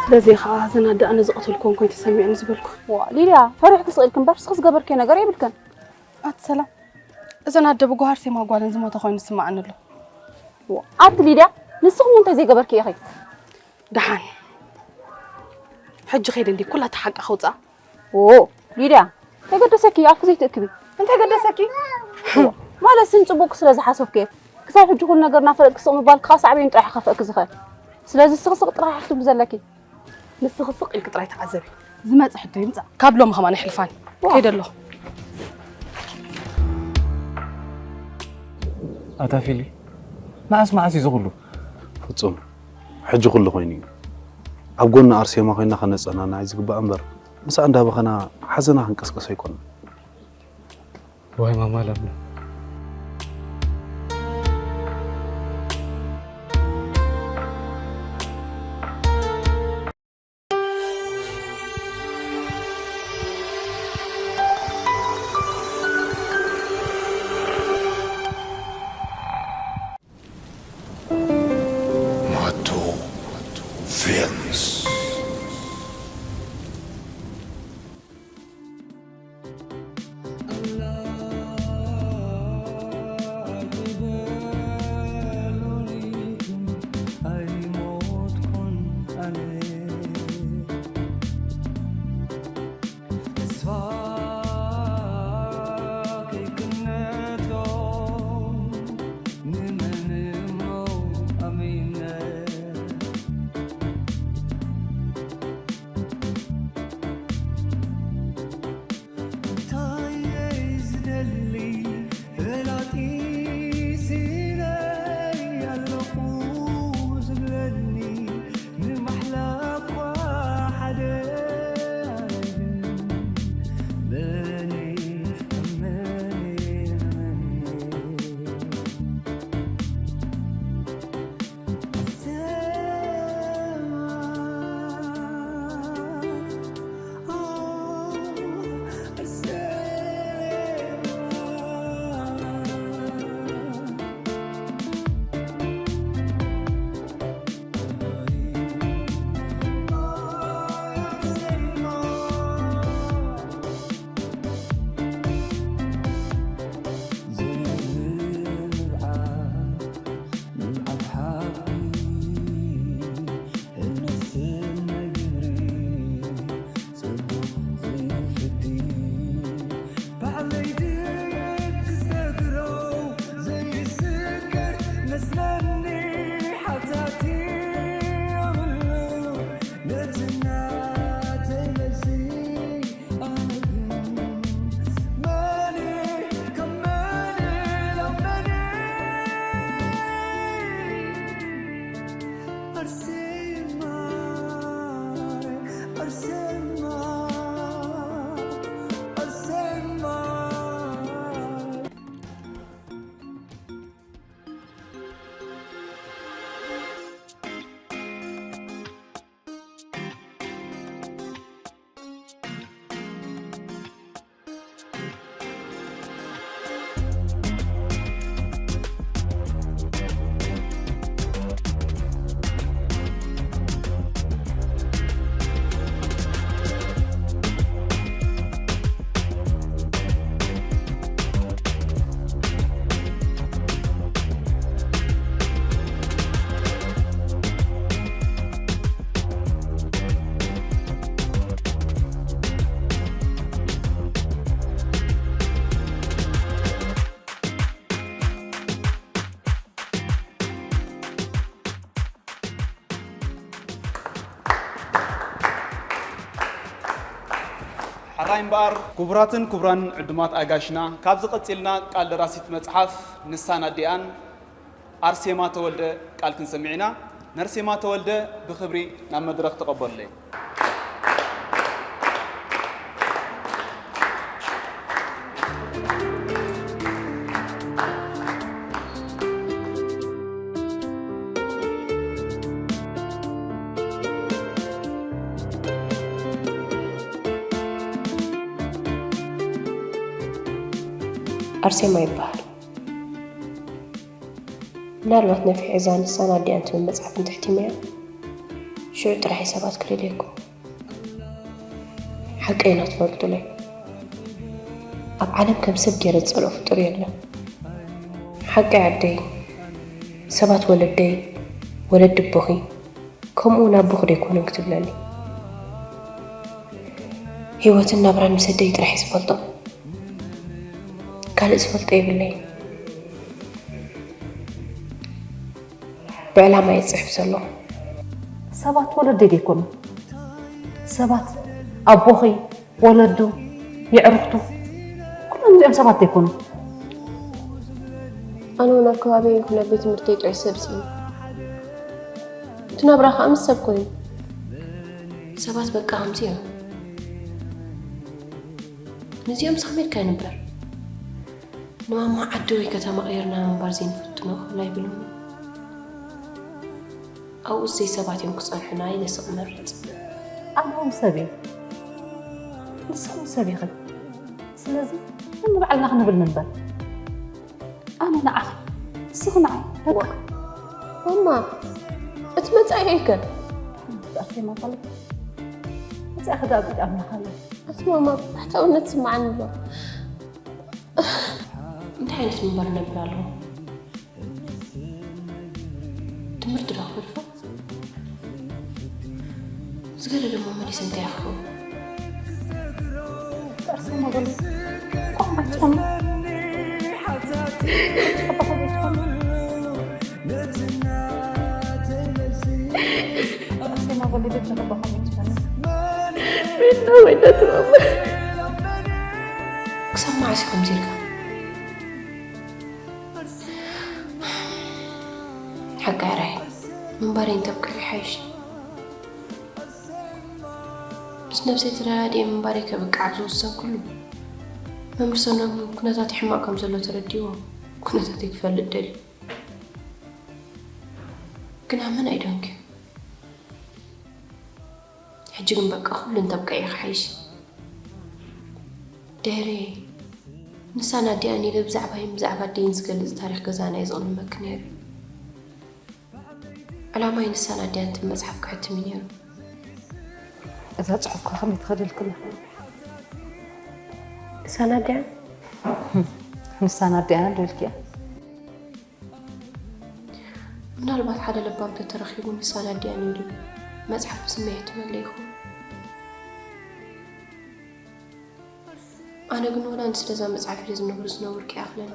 ስለዚ ኸዓ እዘን ኣደ ኣነ ዝቐተልኩወን ኮይኑ ተሰሚዑኒ ዝበልኩ። ዋ ሊድያ፣ ፈሪሕኪ ስቕ ኢልኪ እምበር፣ ስኺ ዝገበርክዮ ነገር የብልክን። ኣቲ ሰላም፣ እዘን ኣደ ብጓሃር ሴማ ጓለን ዝሞተ ኮይኑ ዝስምዓኒ ኣሎ። ዋ፣ ኣቲ ሊድያ፣ ንስኺ እንታይ ዘይገበርኪ ኢኺ? ደሓን፣ ሕጂ ከይደ እንዲ ኩላ እታ ሓቂ ከውፅኣ። ኦ፣ ሊድያ፣ እንታይ ገደሰኪ? ኣፍኪ ዘይትእክቢ። እንታይ ገደሰኪ? ማለት ስን ጽቡቅ ስለ ዝሓሰብኩ እየ። ክሳብ ሕጂ ኩሉ ነገር እናፈለጥኪ ስቕ ምባል ክኻ ሳዕቤን ጥራሕ ከፈእኪ ዝኽእል። ስለዚ ስቕ ስቕ ጥራሕ ኢኺ ክትብሊ ዘለኪ። ንስኺ ስቕ ኢልኪ ጥራይ ተዓዘቢ። ዝመጽእ ሕቶ ይምጻእ። ካብ ሎሚ ከማን ኣይሕልፋን። ዋ። ከይደ ኣለኹ። ኣታ ፊሊ፣ መዓስ መዓስ እዩ ዝኹሉ? ፍጹም፣ ሕጂ ኩሉ ኮይኑ እዩ። ኣብ ጎኒ ኣርሴማ ኮይና ከነጸናንዓ እዩ ዝግባእ እምበር፣ ምስኣ እንዳበኸና ሓዘና ክንቅስቅስ ኣይኮነን። ዋይ ማማ ለምለም። ማቶ ፊልምስ። እንታይ እየ ዝደሊ ፈላጢ ስኢነይ ኣለኹ ዝብለኒ፣ ንማሕላ እኳ ሓደ ኣይብልን። መን እየ፣ መን እየ፣ መን እየ? ሕራይ እምበኣር፣ ክቡራትን ክቡራን ዕዱማት ኣጋይሽና፣ ካብዚ ቀጺልና ቃል ደራሲት መጽሓፍ ንሳን ኣዲኣን ኣርሴማ ተወልደ ቃል ክንሰምዕ ኢና። ነርሴማ ተወልደ ብኽብሪ ናብ መድረኽ ተቐበሉለይ። ኣርሴማ ይበሃል። ምናልባት ነፊሕ እዛ ንሳን ኣዲኣን ትብል መጽሓፍ እንተሕቲመያ፣ ሽዑ ጥራሕ ሰባት ክደልየኩም። ሓቀይና ትፈልጡለይ። ኣብ ዓለም ከም ሰብ ገይረ ዝጸልኦ ፍጡር የለን። ሓቀይ ዓደይ፣ ሰባት ወለደይ፣ ወለዲ ኣቦኺ፣ ከምኡ እውን ኣቦኺ ዶ ኣይኮነን ክትብለኒ? ህይወትን ናብራን ምስ ኣደይ ጥራሕ እየ ዝፈልጦ። ካልእ ዝፈልጦ የብለይን። ብዕላማ እየ ዝጽሕፍ ዘለኹ። ሰባት ወለደይ ዶ ኣይኮኑን? ሰባት ኣቦኺ፣ ወለዱ፣ የዕሩኽቱ፣ ኩሎም እዚኦም ሰባት ዶ ኣይኮኑን? ኣነ እውን ኣብ ከባቢይ ይኹን ኣብ ቤት ትምህርተይ ጥዑይ ሰብ ስኢነ። እቲ ናብራ ከኣ ምስ ሰብ ኮይኑ። ሰባት በቃ ከምዚ እዮም። ነዚኦም ስኽሜትካ ይንበር። ንማማ ዓዲ ወይ ከተማ ቀይርና ምንባር ዘይንፍትኖ ክብላ ይብሉኒ። ኣብኡስ ዘይሰባት እዮም ክጸንሑና ኢለ ስቕ መርጽ። ኣነ እውን ሰብ እየ። ንስኺ እውን ሰብ ኢኺ። ስለዚ ንባዕልና ክንብል ንንበር። ኣነ ንዓኺ፣ ንስኺ ንዓይ። በቃ። ማማ፣ እቲ መጻኢ ከ? ኣርሴማ ማለት መጻኢኺ ደኣ ብኢድ ኣምላኽ ኣሎ። ኣቲ ማማ፣ ብታሕታውነት ስምዓኒ ኣሎ። እንታይ ዓይነት ምንባር ነብር ኣለዎ? ትምህርቲ ዶ ክፈድፎ? ዝገለ ደሞ መሊሰ እንታይ ይኸውን? ጥርሲ መበል ቆም ኣይትኾኑ። ጥርሲ መበል ልጅ ተባኸሉ ይችላል። ቤት ነው ወይ ተትረመ? ክሳብ መዓስ ኢኹም ዚርካ? ሓቃይ ራይ ምንባረይ እንተብቅዕ ይሓይሽ። ምስ ነብሰይ ተረዳዲኤ ምንባረይ ከብቅዕ ኣብ ዝወሰንኩሉ፣ መምህር ሰሎሞን ኩነታተይ ሕማቕ ከም ዘሎ ተረዲእዎ፣ ኩነታተይ ክፈልጥ ደልዩ። ግን ኣመን ኣይደንኩ። ሕጂ ግን በቃ ኩሉ እንተብቅዕ እዩ ክሓይሽ። ድሕሪ ንሳን ኣዲኣን ኢለ ብዛዕባይን ብዛዕባ ኣደይን ዝገልጽ ታሪኽ ገዛና እዩ ዝቕልመኪ ነይሩ። ዕላማይ ንሳን ኣዲኣን ትብል መጽሓፍ ክሕትም እዩ ነይሩ። እዛ ጽሑፍካ ከመይ ትኸደልክላ? ንሳን ኣዲኣን? ንሳን ኣዲኣን ዶ ኢልክያ? ምናልባት ሓደ ለባም ተተረኺቡ ንሳን ኣዲኣን ኢሉ መጽሓፍ ብስመይ የሕትመለይ ይኸውን። ኣነ ግን ወላ ንስለ እዛ መጽሓፍ ኢለ ዝነብር ዝነብር ከይኣኽለኒ።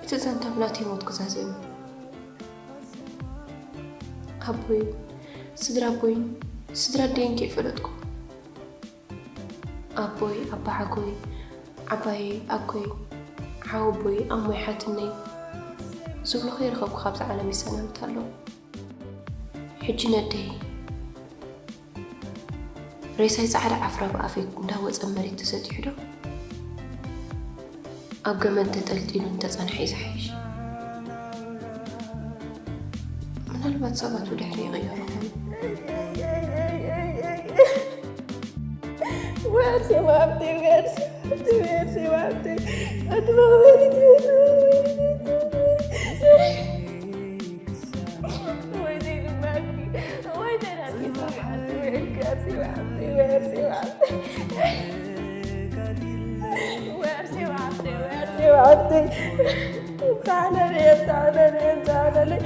እቲ ዛንታ ብናተይ ሞት ክዛዘም እዩ። ኣቦይ፣ ስድራ ኣቦይን ስድራ ኣደይን ከይፈለጥኩ፣ ኣቦይ፣ ኣባሓጎይ፣ ዓባየይ፣ ኣኮይ፣ ሓወቦይ፣ ኣሞይ፣ ሓትነይ ዝብሎ ከይረኸብኩ ካብዛ ዓለም ይሰናብት ኣለኹ። ሕጂ ነደይ ሬሳይ ጻዕዳ ዓፍራ ብኣፈይ እንዳወጸ መሬት ተሰጢሑ ዶ ኣብ ገመድ ተጠልጢሉ እንተጸንሐ እዩ ዝሓይሽ። ምናልባት ሰባት ብድሕሪ ይቕየሩ ይኾኑ። ወርሲ ማብቲ፣ ወርሲ ማብቲ፣ ወርሲ ማብቲ። ኣቲ መኽበሪት። ወይ ዘይግባእኪ፣ ወይ ተዳኪ፣ ወይ ወርሲ ማብቲ፣ ወርሲ ማብቲ። ወርሲ ማብቲ፣ ወርሲ ማብቲ። ታለለየ፣ ታለለየ፣ ታለለየ።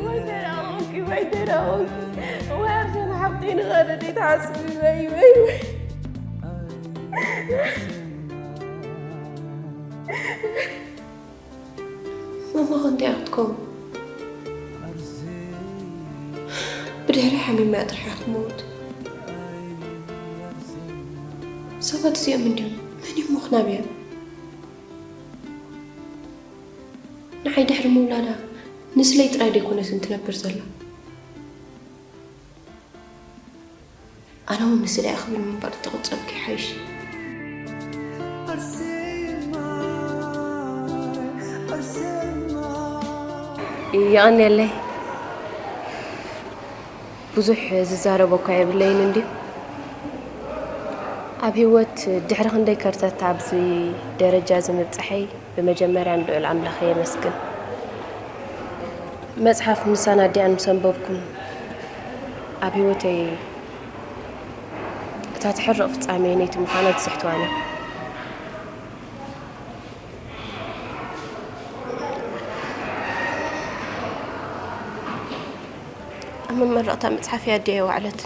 ወይ ተራኸብኪ፣ ወይ ተራኸብኪ። ወይ ኣርሴማ ሓብተይ ንኸደደይ ትሓስቢ፣ ወይ፣ ወይ፣ ወይ። ማማ ከ እንታይ ክትከውን? ብድሕሪ ሓሚማ ጥራሕ ክትመውት። ሰባት እዚኦም እንዲዮም መን እዮም ምኽናብ እዮም? ንዓይ ድሕሪ ምውላዳ ንስለይ ጥራይ ደይኮነትን ትነብር ዘላ። ኣነ እውን ንስለያ ክብል ምንባር ተቐጸልኩ ይሓይሽ። የቐንየለይ። ብዙሕ ዝዛረቦ እኳ የብለይን እንድዩ። ኣብ ህይወት ድሕሪ ክንደይ ከርተት ኣብዚ ደረጃ እዚ ምብጻሐይ ብመጀመርያ ንልዑል ኣምላኽ የመስግን። መጽሓፍ ንሳን ኣዲኣን ምስ ኣንበብኩን ኣብ ህይወተይ እታ ትሕርቕ ፍጻሜ ነይቲ ምዃና ትስሕትዋኒ። ኣብ መመረቕታ መጽሓፍ ኣዲኣ የዋዕለት።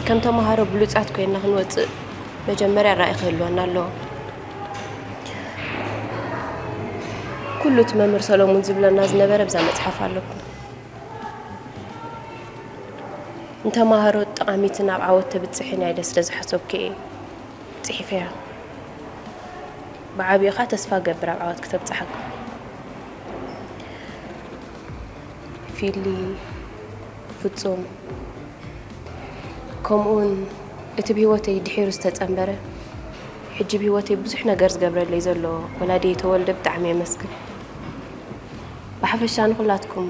ከም ተምሃሮ ብሉጻት ኮይና ክንወጽእ መጀመርያ ራእይ ክህልወና ኣለዎ። ኩሉ እቲ መምህር ሰሎሙን ዝብለና ዝነበረ ብዛ መጽሓፍ ኣለኩም። ንተምሃሮ ጠቓሚትን ኣብ ዓወት ተብጽሕን እያ ኢለ ስለ ዝሓሰብኩ እየ ጽሒፈያ። ብዓቢኡ ኸኣ ተስፋ እገብር ኣብ ዓወት ክተብጽሓኩም። ፊሊ፣ ፍጹም፣ ከምኡውን እቲ ብህይወተይ ድሒሩ ዝተጸንበረ፣ ሕጂ ብህይወተይ ብዙሕ ነገር ዝገብረለይ ዘሎ ወላዲየይ ተወልደ ብጣዕሚ የመስግን። ብሓፈሻ ንኹላትኩም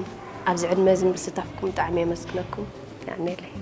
ኣብዚ ዕድመ እዚ ምስታፍኩም ብጣዕሚ የመስግነኩም። የቐንየለይ።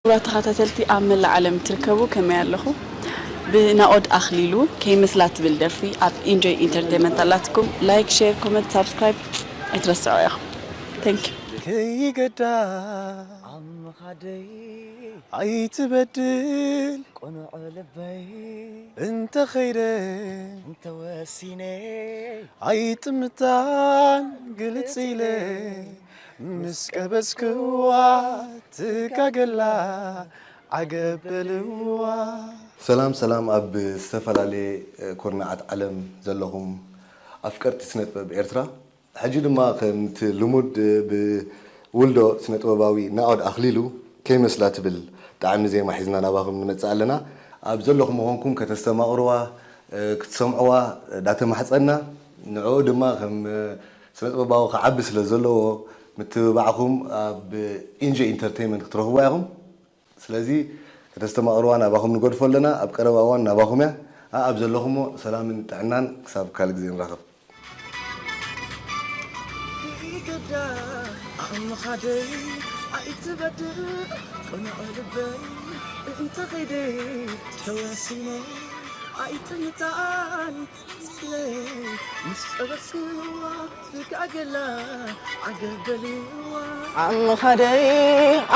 ክቡራት ተኸታተልቲ ኣብ መላእ ዓለም ትርከቡ ከመይ ኣለኹ? ብናኦድ ኣኽሊሉ ከይመስላ ትብል ደርፊ ኣብ ኢንጆይ ኢንተርቴንመንት ኣላትኩም። ላይክ፣ ሼር፣ ኮመንት፣ ሳብስክራይብ ኣይትረስዑ ኢኹም። Thank you። ከይገዳ ዓምኻደይ ኣይትበድል ቁኑዕ ልበይ እንተኸይደ እንተወሲነ ኣይጥምታን ግልጽ ኢለ ምስ ቀበጽክዋ ትጋገላ ዓገበልዋ። ሰላም ሰላም፣ ኣብ ዝተፈላለየ ኩርናዓት ዓለም ዘለኹም ኣፍቀርቲ ስነ ጥበብ ኤርትራ፣ ሕጂ ድማ ከምቲ ልሙድ ብውልዶ ስነ ጥበባዊ ናኦድ ኣኽሊሉ ከይመስላ ትብል ጣዕሚ ዜማ ሒዝና ናባኹም ንመጽእ ኣለና። ኣብ ዘለኹም ምዃንኩም ከተስተማቕርዋ፣ ክትሰምዕዋ ዳተማሕጸና፣ ንዕኡ ድማ ከም ስነ ጥበባዊ ክዓቢ ስለ ዘለዎ ምትብባዕኩም ኣብ ኢንጆይ ኢንተርቴይንመንት ክትረኽብዋ ኢኹም። ስለዚ ከተስተማቕርዋ ናባኹም ንገድፎ ኣለና። ኣብ ቀረባ እዋን ናባኹም እያ። ኣብ ዘለኹሞ ሰላምን ጥዕናን ክሳብ ካልእ ግዜ ንራኸብ። ይገዳ ዓቕምኻደይ ኣይትበድል ቅኑዕ ልበይ እንተኸይደ ተወሲነ ኣይጥምታን ስለ ምስ ቀበጽክዋ ትጋገላ ዓገበልዋ ዓቕምኻደይ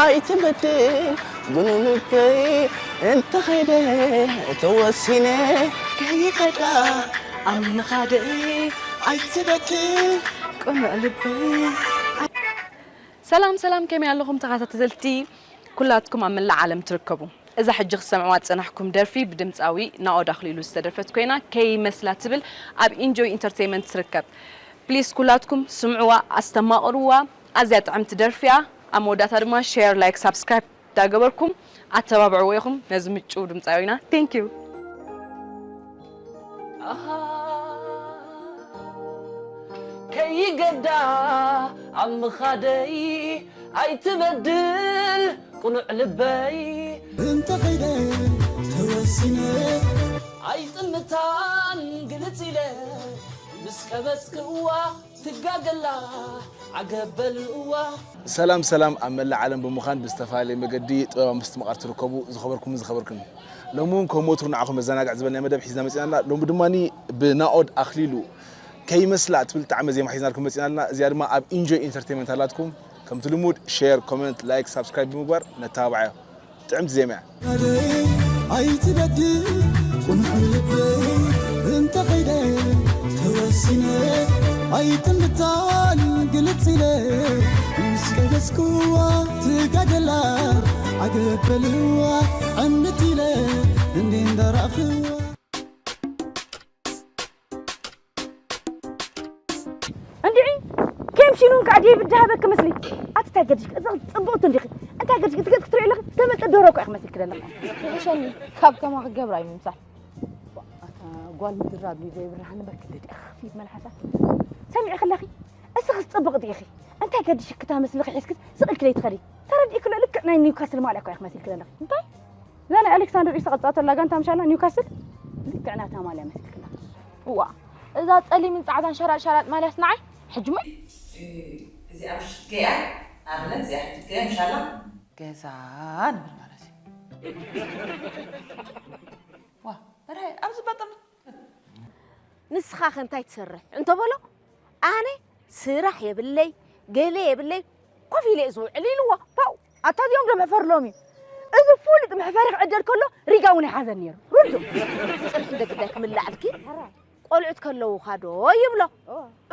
ኣይትበድል ብንልበይ እንተኸይደ ተወሲነ ከይኸዳ ዓቕምኻደይ ኣይትበድል ቅኑዕ ልበይ። ሰላም ሰላም፣ ከመይ ኣለኹም ተኸታተልቲ ኩላትኩም ኣብ መላእ ዓለም ትርከቡ? እዛ ሕጂ ክትሰምዕዋ ዝጸናሕኩም ደርፊ ብድምጻዊ ናኦድ ኣኽሊሉ ዝተደርፈት ኮይና ከይመስላ ትብል ኣብ ኢንጆይ ኢንተርቴይንመንት ትርከብ። ፕሊስ ኩላትኩም ስምዕዋ፣ ኣስተማቕርዋ። ኣዝያ ጥዕምቲ ደርፊ እያ። ኣብ መወዳእታ ድማ ሼር፣ ላይክ፣ ሳብስክራይብ ዳገበርኩም ኣተባብዕዎ ኢኹም ነዚ ምጭው ድምጻዊና። Thank you። ኣሃ፣ ከይገዳ ኣብ ምኻደይ ኣይትበድል ቅኑዕ ልበይ እንተኸይደ ተወሲነ ኣይጥምታን ግልጽ ኢለ ምስ ቀበጽክዋ ትጋገላ ዓገበልዋ። ሰላም ሰላም፣ ኣብ መላእ ዓለም ብምዃን ብዝተፈላለየ መገዲ ጥበባዊ ምስትምቓር ትርከቡ ዝኸበርኩምን ዝኸበርክን፣ ሎሚ እውን ከም ወትሩ ንዓኹም መዘናግዕ ዝበልና መደብ ሒዝና መፂና ኣለና። ሎሚ ድማ ብናኦድ ኣኽሊሉ ከይመስላ ትብል ጣዕመ ዜማ ሒዝናልኩም መፂና ኣለና። እዚኣ ድማ ኣብ ኢንጆይ ኢንተርቴይንመንት ኣላትኩም። ከምቲ ልሙድ ሼር፣ ኮመንት፣ ላይክ፣ ሳብስክራይብ ብምግባር ነተባብዓዮ። ጥዕምቲ ዜማ እያ። ኣይትበድል ቁኑዕ ልበይ እንተኸይደ ተወሲነ ኣይጥምታን ግልጽ ኢለ ምስ ቀደስክዋ ትጋገላ ዓገበልዋ ዕምት ኢለ እንዴ እንዳራእኽዋ። እንድዒ፣ ኬም ሽኑን ከዓ ዴቪድ ዝሃበኪ መስሊ። ኣቲ እንታይ ገድሽኪ? እዛ ጽብቕቲ እንዲኺ። እንታይ ገድሽኪ? እቲ ገጽ ክትሪኦ ኣለኺ? ተመልጠ ዶሮ እኮ ኢኺ መሲልኪ ዘለኺ። ይሕሸኒ፣ ካብ ከማኺ ገብራ እዩ ምምሳል። ኣታ ጓል ምድራብ እዩ ዘይብርሃኒ በክሊ ድያ? ፊት መልሓሳ። ሰሚዕኺ ኣለኺ? እስኺስ ጽብቕቲ ኢኺ። እንታይ ገድሽኪ? እታ መስሊ ሒዝኪ ስቕ ኢልኪ ዘይትኸዲ። ተረዲእኪ ዶ? ልክዕ ናይ ኒውካስል ማልያ እኮ ኢኺ መሲልኪ ዘለኺ። እንታይ? እዛ ናይ ኣሌክሳንደር ኢሳቕ ዝጻወተላ ጋንታ ምሻላ ኒውካስል ልክዕ ናታ ማልያ መሲልክላ። እዋ፣ እዛ ጸሊምን ጻዕዳን ሸራጥ ሸራጥ ማልያስ ንዓይ? ሕጂ እሞ እዚኣ ምሽት ገያ፣ ንኣብነት እዚኣ ሕጂ ገያ ምሻላ ገዛ ንብል ማለት እዩ። ዋ፣ መርሃይ፣ ኣብዚ ባጠም ንስኻ ከ እንታይ ትሰርሕ? እንተበሎ፣ ኣነ ስራሕ የብለይ፣ ገለ የብለይ፣ ኮፍ ኢለ እየ ዝውዕል ኢልዋ። ፓው! ኣታ እዚኦም ዶ መሕፈርሎም እዩ? እዚ ፍሉጥ መሕፈሪ ክዕደል ከሎ ሪጋ እውን ኣይሓዘን ነይሩ። ርዱእ። ጽንሒ እንደ ግዳይ ክምላዕ ኢልኪ? ቆልዑት ከለዉኻ ዶ ይብሎ?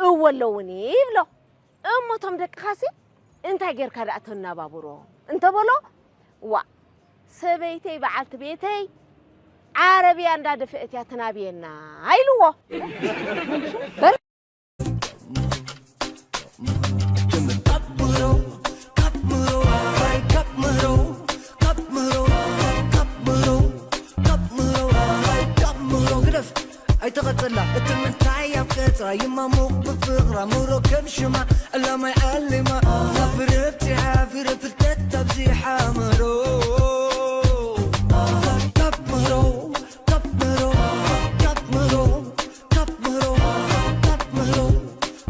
እወ ኣለዉኒ ይብሎ። እሞ እቶም ደቅኻሲ እንታይ ጌርካ ደኣ ተናባብሮ? እንተበሎ፣ ዋእ፣ ሰበይተይ በዓልቲ ቤተይ ዓረብያ እንዳደፍአት እያ ተናብየና ኢልዎ። በር- ዕላማይ ዓሊማ፣ ካብ ፍረ ኣብጺሓ ፍረ ፍልጠት ኣብዚሓ ምህሮ። ካብ ምህሮ፣ ካብ ምህሮ፣ ካብ ምህሮ፣ ካብ ምህሮ፣ ካብ ምህሮ፣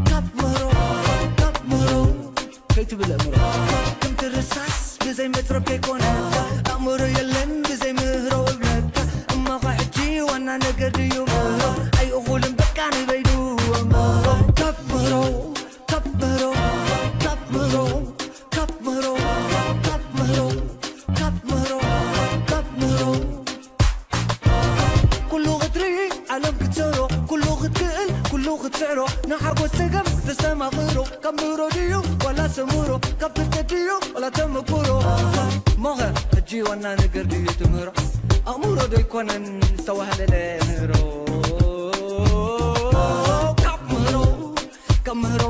ካብ ምህሮ፣ ካብ ምህሮ። ከይትብል ኣእምሮ። ከምቲ ርሳስ ብዘይ መጽረብ ከይኮነ፣ ኣእምሮ የለን ብዘይ ምህሮ እብለካ። እማኻ ሕጂ ዋና ነገር ድዩ ምህሮ? ኣይእኹልን በቃ ንበይዱ ኣእምሮ። ካብ ምህሮ፣ ካብ ምህሮ፣ ካብ ምህሮ፣ ካብ ምህሮ፣ ካብ ምህሮ፣ ካብ ምህሮ፣ ካብ ምህሮ። ኩሉ ክትርኢ ዓለም ክትሰሮ፣ ኩሉ ክትክእል፣ ኩሉ ክትስዕሮ፣ ንሓጎስ ጸገም ተስተማቕሮ። ካብ ምህሮ ድዩ ዋላ ሰምሮ? ካብ ፍልጠት ድዩ ዋላ ተመክሮ? ሞኸ ሕጂ ዋና ነገር ድዩ ትምህሮ? ኣእምሮ ዶ ይኮነን ዝተዋህለለ ምህሮ? ካብ ምህሮ፣ ካብ ምህሮ፣